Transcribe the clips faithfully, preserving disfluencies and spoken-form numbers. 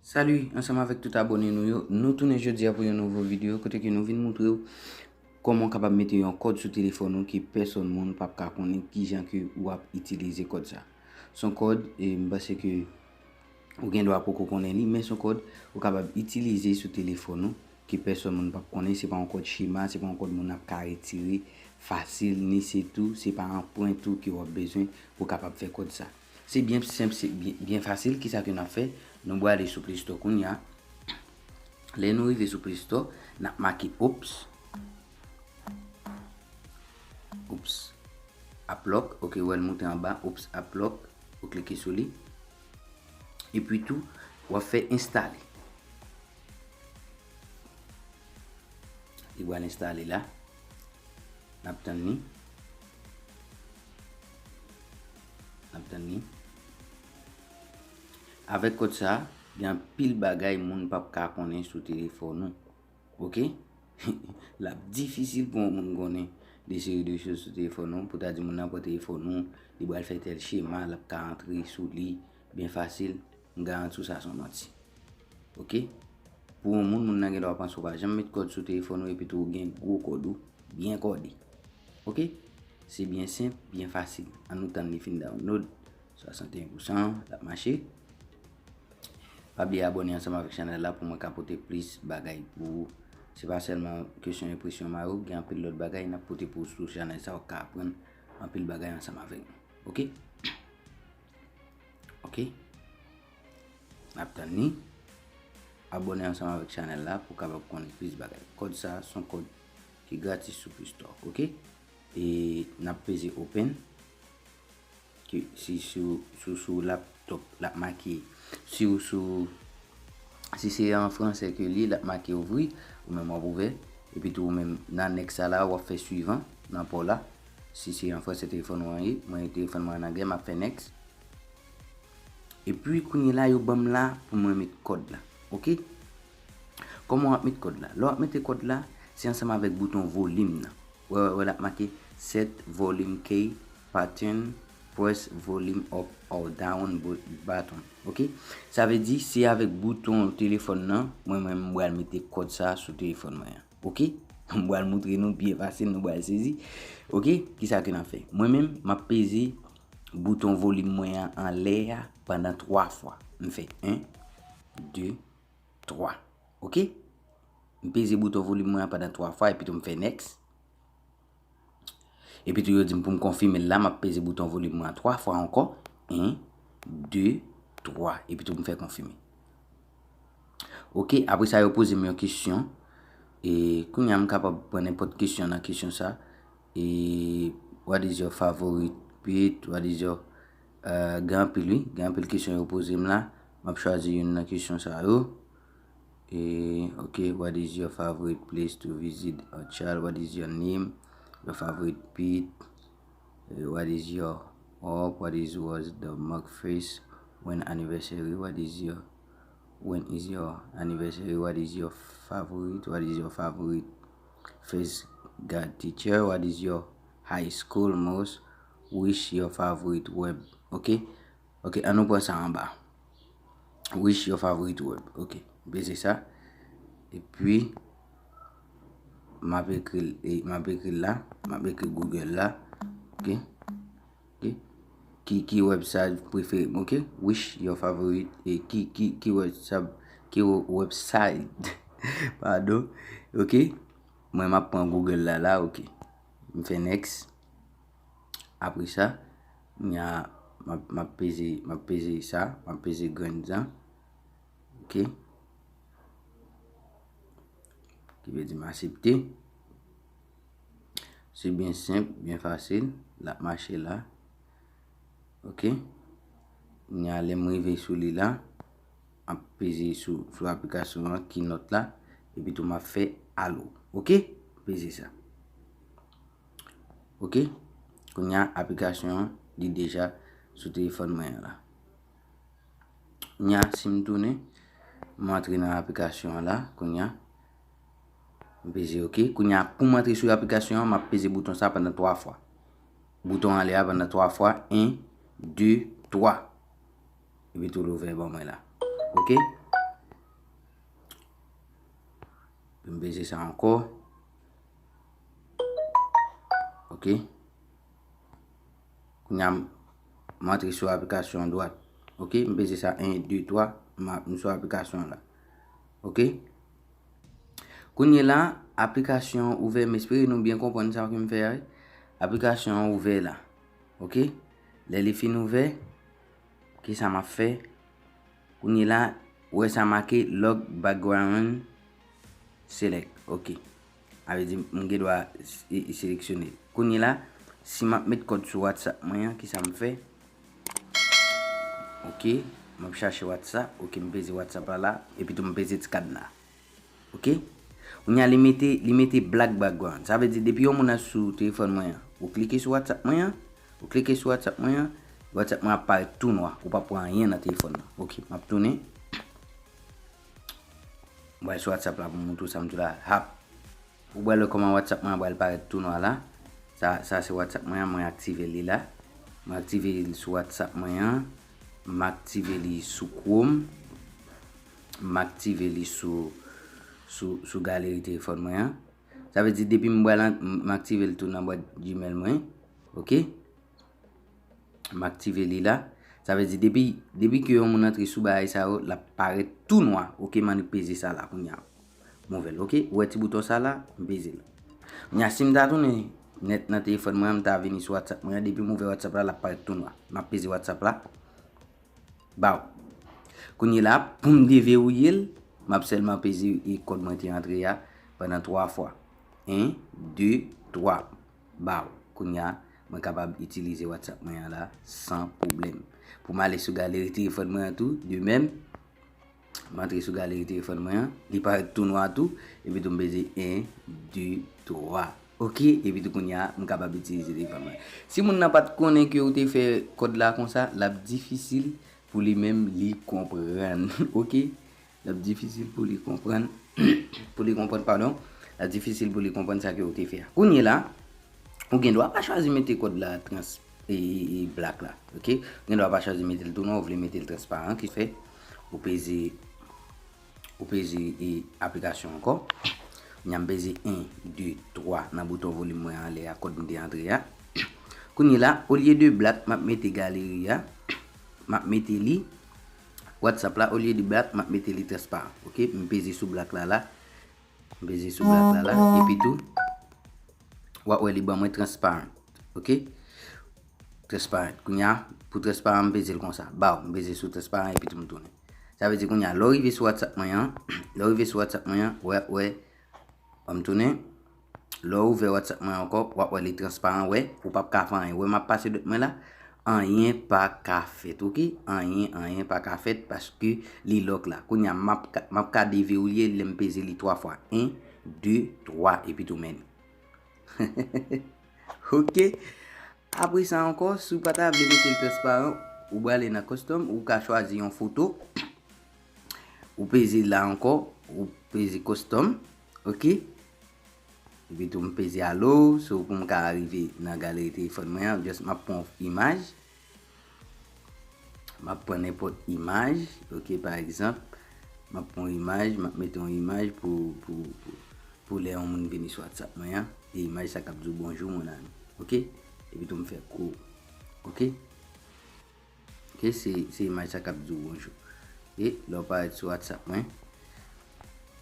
Salut, ansanm avèk tout abòne nou yo, nou tounen jodi a pou yon nouvo videyo kote ke nou vin montre w kòman w kapab mete yon kòd sou telefòn ou ke pèsòn moun p ap ka konnen kijan ke w ap itilize kòd sa. Se yon kòd, e m panse ke ou gen dwa poko konnen li, men se yon kòd ou kapab itilize sou telefòn ou ke pèsòn moun p ap konnen. Se pa yon kòd chema, se pa yon kòd moun ap ka retire fasil, ni se tou, se pa anprent ou ke w ap bezwen pou w kapab fè kòd sa. Se byen senp, se byen, byen fasil. Kisa ke n ap fè? Nou prale sou Play Store kounye a. Lè nou rive sou Play Store, n ap make Ops. Ops. App Lock, ok, ou wè l moute anba, Ops App Lock, ou klike sou li. Epi tou, w ap fè enstale. Li pral enstale la. N ap tann li. N ap tann li. Avèk kòd sa, gen anpil bagay moun p ap ka konnen sou telefòn ou. Ok? L ap difisil pou yon moun konnen de seri de choz sou telefòn ou, pou ta di moun nan pran telefòn ou, li pral fè tèl chema, l ap ka antre sou li byen fasil. M garanti w sa se yon manti. Ok? Pou yon moun, moun nan gen dwa panse w pa janm met kòd sou telefòn ou epi tou ou gen gwo kòd ou byen kòde. Ok? Se byen senp, byen fasil. An nou tann li fin download. Swasanteyen pousan, l ap mache. Pa bliye abòne ansanm avèk chanèl la pou mwen ka pote plis bagay pou ou. Se pa sèlman kesyon enpresyon mari w, gen anpil lòt bagay n ap pote pou ou sou chanèl sa, w ka aprann anpil bagay ansanm avèk nou. Ok? Ok? N ap tann li. Abòne ansanm avèk chanèl la pou w kapab konnen plis bagay. Kòd sa, se yon kòd ki gratis sou Play Store. Ok? E n ap peze open. Ke si sou, sou, sou laptop, l ap make. Si w sou, si se an fransè ke li, l ap make ouvri, ou menm w ap ouvè. Epi tou ou menm nan next sa la, w ap fè suivant nan pa w la. Si se an fransè telefòn ou an ye, mwen telefòn mwen an anglè, m ap fè next. Epi kounye la, yo ban m la pou mwen met kòd la. Ok? Kòman w ap met kòd la? Lè w ap mete kòd la, se ansanm avèk bouton volim nan. Wè, wè, wè, l ap make set volume key pattern, press volume up or down bu-, button. Ok? Sa vle di, se avèk bouton telefòn nan, mwen menm, m pral mete kòd sa sou telefòn mwen an. Ok? M pral montre nou byen fasil, nou pral sezi. Ok? Kisa ke n ap fè? Mwen menm, m ap peze bouton volim mwen an anlè a pandan twa fwa. M fè en, de, twa. Ok? M peze bouton volim mwen an pandan twa fwa, epi tou m fè next. Epi tou yo di m pou m konfime l la, m ap peze bouton volim mwen an twa fwa ankò. En, de, twa. Epi tou m fè konfime. Ok, apre sa yo poze m yon kesyon. E kounye a m kapab pran nenpòt kesyon nan kesyon sa. E what is your favorite pet? What is your, euh, gen anpil wi, gen anpil kesyon yo poze m la. M ap chwazi youn nan kesyon sa yo. E, ok, what is your favorite place to visit a child? What is your name? Your favorite pet? Eh, what is your hope? What is was the mark face? When anniversary? What is your, when is your anniversary? What is your favorite? What is your favorite first grade teacher? What is your high school most? Wish your favorite web. Ok? Ok, an nou pran sa anba. Wish your favorite web. Ok, m peze sa. Epi, m ap ekri l, e, m ap ekri l la. M ap ekri Google la. Ok. Ok. Ki, ki website prefere m? Ok. Wish your favorite, e, ki, ki, ki website, ki website. Padon. Ok. Mwen, m ap pran Google la, la, ok. M fè next. Apre sa, kounye a, m ap, m ap peze, m ap peze sa, m ap peze grenn jan. Ok. Ki vle di m aksepte. Se byen senp, byen fasil. L ap mache la. Ok. Kounye a, lè m rive sou li la, m ap peze sou, sou aplikasyon an, Keynote la, epi tou m ap fè alo. Ok? Peze sa. Ok? Kounye a, aplikasyon an, li deja sou telefòn mwen an la. Kounye a, si m tounen, m antre nan aplikasyon an la, kounye a, m peze ok. Kounye a, pou m antre sou aplikasyon an, m ap peze bouton sa pandan twa fwa. Bouton anlè a pandan twa fwa, en, de, twa. Epi tou l ouvè ban mwen la. Ok? Peze sa ankò. Ok. Kounye a, m antre sou aplikasyon an dwat. Ok, m peze sa en, de, twa, m a- m sou aplikasyon an la. Ok. Kounye la, aplikasyon an ouvè, m espere nou byen konprann sa ke m fè a, wi. Aplikasyon an ouvè la. Ok. Lè li fin ouvè, kisa m ap fè? Kounye la, ou wè sa make lock background select. Ok. A vle di, m gen dwa e- e seleksyone. Kounye la, si m ap met kòd sou WhatsApp mwen an, kisa m fè? Ok. M ap chache WhatsApp. Ok, m peze WhatsApp la la. Epi tou m peze ti kadna. Ok. Kounye a, li mete, li mete black background. Sa vle di, depi yon moun ap sou telefòn mwen an, ou klike sou WhatsApp mwen an, ou klike sou WhatsApp mwen an, WhatsApp mwen ap parèt tou nwa. Ou p ap wè anyen nan telefòn nan. Ok, m ap tounen. M pral sou WhatsApp la pou m montre w sa m di w la. Hap. Ou pral wè kòman WhatsApp mwen an pral parèt tou nwa la. Sa, sa se WhatsApp mwen an, mwen aktive li la. Mwen aktive li sou WhatsApp mwen an. M aktive li sou Chrome. M aktive li sou, sou, sou galeri telefòn mwen an. Sa vle di depi m pral an- m aktive li tou nan bwat Gmail mwen. Ok. M aktive li la. Sa vle di depi, depi ke yon moun antre sou bagay sa yo, l ap parèt tou nwa. Ok, m annik peze sa la kounye a. M ouvè l, ok? Ou wè ti bouton sa la, m peze l. Kounye a, si m ta tounen nèt nan telefòn mwen an, m ta vini sou WhatsApp mwen an, depi m ouvè WhatsApp la, l ap parèt tou nwa. M ap peze WhatsApp la. Baw. Kounye la, pou m deverouye l, m ap sèlman peze e kòd mwen te antre a pandan twa fwa. En, de, twa. Baw. Kounye a, mwen kapab itilize WhatsApp mwen an la san pwoblèm. Pou m ale sou galeri telefòn mwen an tou, de menm, m antre sou galeri telefòn mwen an, li parèt tou nwa tou, epi tou m peze en, de, twa. Ok, epi tou kounye a, m kapab itilize telefòn mwen. Si moun nan pa t konnen ke ou te fè kòd la konsa, l ap difisil pou li menm li konprann. Ok? L ap difisil pou li konprann, pou li konprann, padon. L ap difisil pou li konprann sa ke ou te fè a. Kounye la, ou gen dwa pa chwazi mete kòd la trans e, e, e black la, ok? Ou gen dwa pa chwazi mete l tou nwa, ou vle mete l transparan, ki fè ou peze, ou peze e aplikasyon ankò. Kounye a m peze en, de, twa nan bouton volim mwen anlè a, kòd m te antre a. Kounye la, olye de black, m ap mete galeri a, m ap mete li, WhatsApp la, olye de black, m ap mete li transparan. Ok, m peze sou black la la. M peze sou black la la. Epi tou, w ap wè li ban mwen transparan. Ok? Transparan. Kounye a, pou transparan, m peze l konsa. Baw, m peze sou transparan epi tou m tounen. Sa vle di kounye a, lè w rive sou WhatsApp mwen an, lè w rive sou WhatsApp mwen an, w ap wè, ban m tounen. Lè w ouvè WhatsApp mwen ankò, w ap wè li transparan, wè, ou p ap ka fè anyen. Wè m ap pase dwèt mwen la, anyen pa ka fèt, ok? Anyen, anyen pa ka fèt paske li lock la. Kounye a, m ap ka, m ap ka deverouye l lè m peze li twa fwa. En, de, twa, epi tou men. Ok. Apre sa ankò, si w pa ta vle mete l transparan, ou prale nan custom, ou ka chwazi yon foto. Ou peze la ankò, ou peze custom. Ok. Epi tou m peze allow, so pou m ka rive nan galeri telefòn mwen an, just m ap pran yon imaj. M ap pran nenpòt imaj, ok, pa egzanp, m ap pran yon imaj, m ap mete yon imaj pou, pou, pou, pou lè yon moun vini sou WhatsApp mwen an, e imaj sa k ap di w bonjou, mon ami, ok? Epi tou m fè kou, ok? Ok, se, se imaj sa k ap di w bonjou. E lè w parèt sou WhatsApp mwen,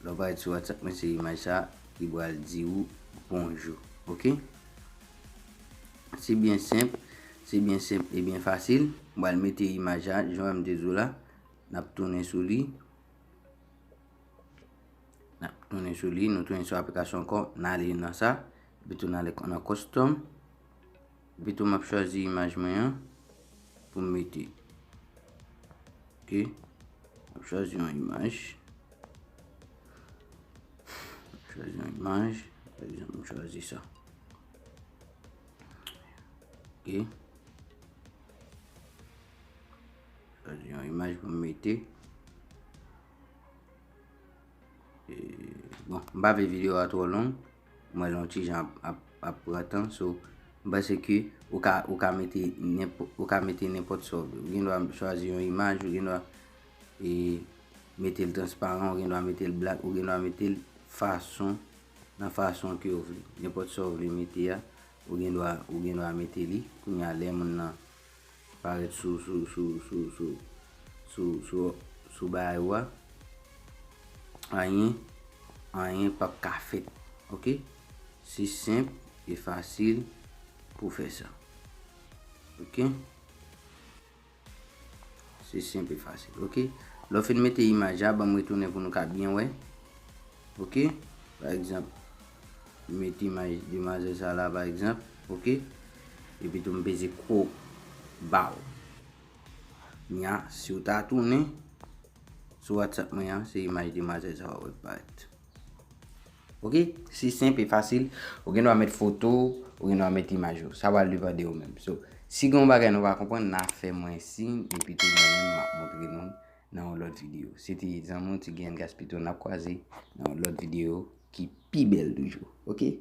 lè w parèt sou WhatsApp mwen, se imaj sa ki pral di w bonjou, ok? Se byen senp, se byen senp e byen fasil. M pral mete imaj la, jan m te di w la, n ap tounen sou li. N ap tounen sou li, nou tounen sou aplikasyon ankò, n ale nan sa, epi tou n ale nan custom, epi tou m ap chwazi imaj mwen an pou m mete. Ok, m ap chwazi yon imaj, m ap chwazi yon imaj, pa egzanp, m chwazi sa. Ok. Chwazi yon imaj pou m mete. E, bon, m pa vle videyo a twò long. M wè l yon ti jan ap, ap, ap pran tan. So, m panse ke ou ka, ou ka mete nenpò-, ou ka mete nenpòt sa w vle. Ou gen dwa chwazi yon imaj, ou gen dwa, e, mete l transparan, ou gen dwa mete l black, ou gen dwa mete l fason, nan fason ke w vle. Nenpòt sa w vle mete a, ou gen dwa, ou gen dwa mete li. Kounye a, lè moun nan parèt sou, sou, sou, sou, sou, sou, sou, sou bagay ou a, anyen, anyen p ap ka fèt. Oke? Se senp e fasil pou w fè sa. Oke? Se senp e fasil. Oke? Lè w fin mete imaj la, ban m retounen pou nou ka byen wè. Oke? Pa egzanp, m mete imaj demwazèl sa la, pa egzanp. Oke? Epi tou m peze crop ba w. Nya, si w ta tounen sou WhatsApp mwen an, se imaj demwazèl sa w ap wè parèt. Oke? Se senp e fasil. Ou gen dwa met foto, ou gen dwa met imaj ou. Sa pral depann de ou menm. So, si gen yon bagay nou pa konprann, n a fè mwen siy, epi tou mwen menm m ap montre nou nan yon lòt videyo. Se te zanmi w T G N Gaspito, n ap kwaze nan yon lòt videyo ki pi bèl toujou. Oke?